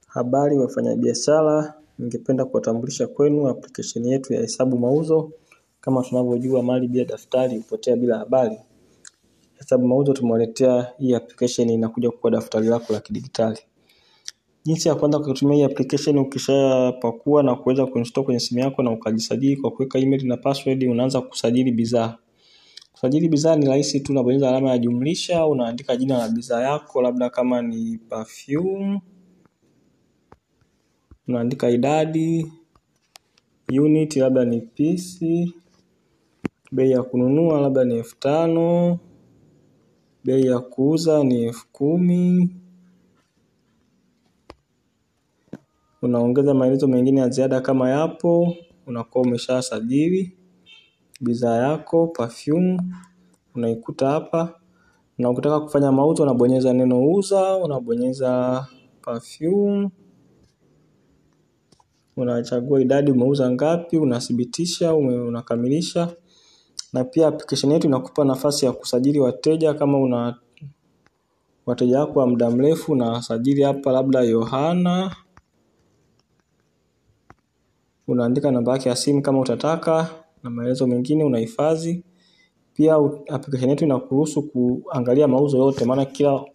Habari wafanyabiashara, ningependa kuwatambulisha kwenu application yetu ya hesabu mauzo. Kama tunavyojua mali bila daftari hupotea bila habari. Hesabu mauzo tumewaletea hii application, inakuja kwa daftari lako la kidigitali. Jinsi ya kwanza kutumia hii application, ukishapakua na kuweza kuinstall kwenye simu yako na ukajisajili kwa kuweka email na password, unaanza kusajili bidhaa. Kusajili bidhaa ni rahisi tu, unabonyeza alama ya jumlisha, unaandika jina la bidhaa yako, labda kama ni perfume, unaandika idadi, unit labda ni piece, bei ya kununua labda ni 5,000, bei ya kuuza ni 10,000. Unaongeza maelezo mengine ya ziada kama yapo, unakuwa umeshasajili bidhaa yako perfume, unaikuta hapa. Na ukitaka kufanya mauzo unabonyeza neno uza, unabonyeza perfume, unachagua idadi umeuza ngapi, unathibitisha, unakamilisha. Na pia application yetu inakupa nafasi ya kusajili wateja. Kama una wateja wako wa muda mrefu, unasajili hapa labda Yohana, unaandika namba yake ya simu kama utataka na maelezo mengine unahifadhi. Pia application yetu inakuruhusu kuangalia mauzo yote, maana kila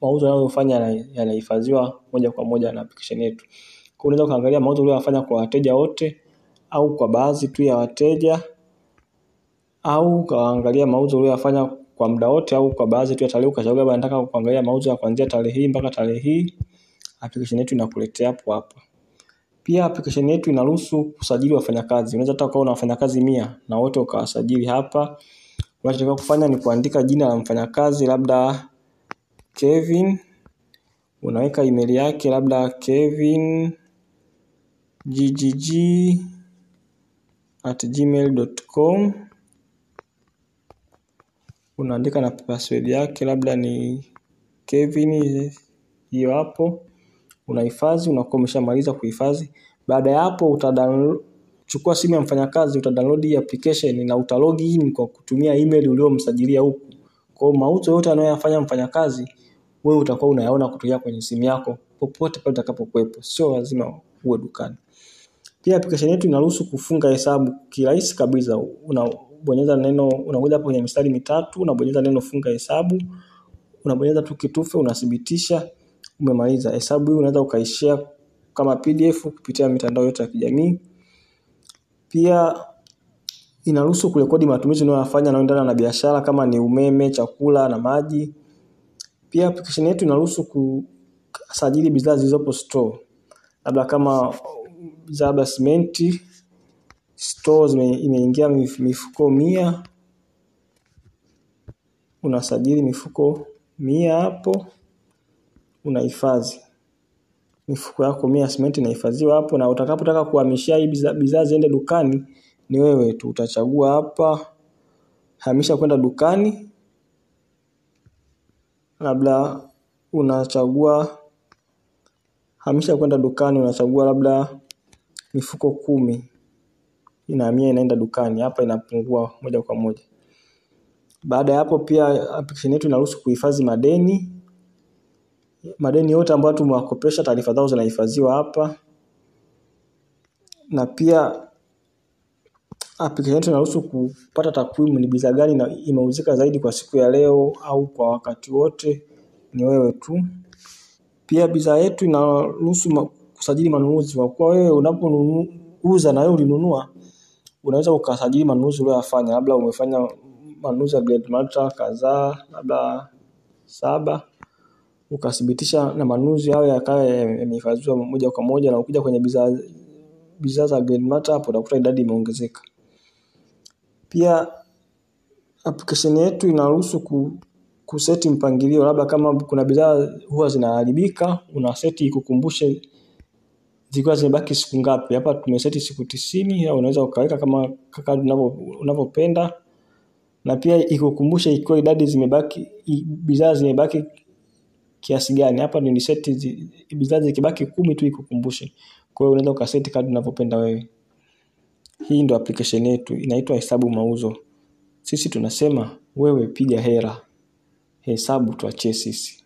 mauzo yanayofanya yanahifadhiwa moja kwa moja na application yetu. Kwa hiyo unaweza kuangalia mauzo uliyofanya kwa wateja wote au kwa baadhi tu ya wateja, au kaangalia mauzo uliyofanya kwa muda wote au kwa baadhi tu ya tarehe, ukachagua bwana nataka kuangalia mauzo ya kuanzia tarehe hii mpaka tarehe hii. Application yetu inakuletea hapo hapo. Pia application yetu inaruhusu kusajili wafanyakazi. Unaweza hata ukawa na wafanyakazi 100 na wote ukawasajili hapa. Unachotakiwa kufanya ni kuandika jina la mfanyakazi, labda Kevin, unaweka email yake labda kevin.ggg@gmail.com, unaandika na password yake labda ni Kevin, hiyo hapo. Unahifadhi, unakuwa umeshamaliza kuhifadhi. Baada ya hapo chukua simu ya mfanyakazi, utadownload hii application na utalog in kwa kutumia email uliyomsajilia huku. Kwa hiyo mauzo yote anayoyafanya mfanyakazi wewe utakuwa unayaona kutokea kwenye simu yako popote pale utakapokuwepo, sio lazima uwe dukani. Pia application yetu inaruhusu kufunga hesabu kirahisi kabisa. Unabonyeza neno, unakuja hapo kwenye mistari mitatu, unabonyeza neno funga hesabu, unabonyeza tu kitufe, unathibitisha, umemaliza. Hesabu hii unaweza ukaishare kama PDF kupitia mitandao yote ya kijamii. Pia inaruhusu kurekodi matumizi unayoyafanya yanayoendana na biashara kama ni umeme, chakula na maji. Pia application yetu inaruhusu kusajili bidhaa zilizopo store. Labda kama bidhaa labda simenti, store imeingia mifuko 100, unasajili mifuko 100 hapo, unahifadhi mifuko yako 100 simenti inahifadhiwa hapo. Na utakapotaka kuhamishia hii bidhaa ziende dukani, ni wewe tu utachagua hapa hamisha kwenda dukani, labda unachagua hamisha kwenda dukani, unachagua labda mifuko 10, inahamia inaenda dukani, hapa inapungua moja kwa moja. Baada ya hapo pia application yetu inaruhusu kuhifadhi madeni. Madeni yote ambayo tumewakopesha taarifa zao zinahifadhiwa hapa. Na pia application yetu inaruhusu kupata takwimu ni bidhaa gani na imeuzika zaidi kwa siku ya leo au kwa wakati wote, ni wewe tu. Pia bidhaa yetu inaruhusu kusajili manunuzi. Kwa kuwa wewe unapouza na wewe ulinunua, unaweza ukasajili manunuzi uliyofanya. Labda umefanya manunuzi ya Grand Matra kadhaa, labda 7, ukathibitisha na manunuzi hayo yakawa yamehifadhiwa moja kwa moja, na ukija kwenye bidhaa za Grand Matra hapo utakuta idadi imeongezeka. Pia application yetu inaruhusu kuseti mpangilio. Labda kama kuna bidhaa huwa zinaharibika, una seti ikukumbushe zikiwa zimebaki siku ngapi. Hapa tumeseti siku 90, au unaweza ukaweka kama kadri unavyopenda. Na pia ikukumbushe ikiwa idadi zimebaki, bidhaa zimebaki kiasi gani. Hapa ni seti bidhaa zikibaki 10 tu ikukumbushe. Kwa hiyo unaweza ukaseti kadri unavyopenda wewe. Hii ndio application yetu, inaitwa hesabu mauzo. Sisi tunasema wewe piga hela, hesabu tuachie sisi.